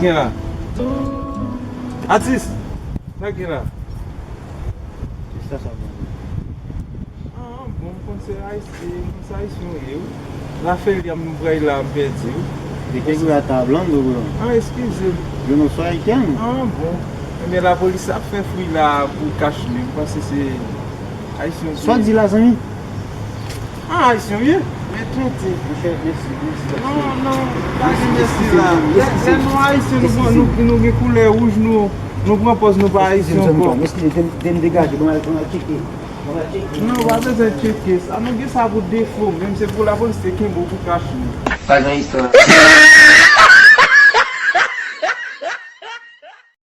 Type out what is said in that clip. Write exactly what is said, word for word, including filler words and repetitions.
Gen la. Atis, sa gen la? Kisa sa ban? Ah, bon, m konn se Ayisyen, m konn se Ayisyen ou ye, wi. Zafè li a m nou pray la, m pèdi, wi. De qué grata hablando, bro? Ah, eskize m. Yo no soy haitiano. Ah, bon. Ebyen, lapolis ap fè fouy la pou kach li. M panse se Ayisyen ou ye. Sa w di la, zanmi? Ah, Ayisyen ou ye? Men tenten. Monchè, mèsi, mèsi. Non, non, pa gen mèsi la. Lè, lè nou Ayisyen, nou pran, nou, nou gen koulè wouj, nou, nou pran pòz nou pa Ayisyen ankò. Eskize m, zanmi pa m. Eskize, de m, de m degaje, ban m al, ban m al tcheke. Ban m al tcheke. Non, pa bezwen tcheke sa. Nou gen sa pou defo, menm se pou lapolis te kenbe w pou kach nou. Pa gen istwa.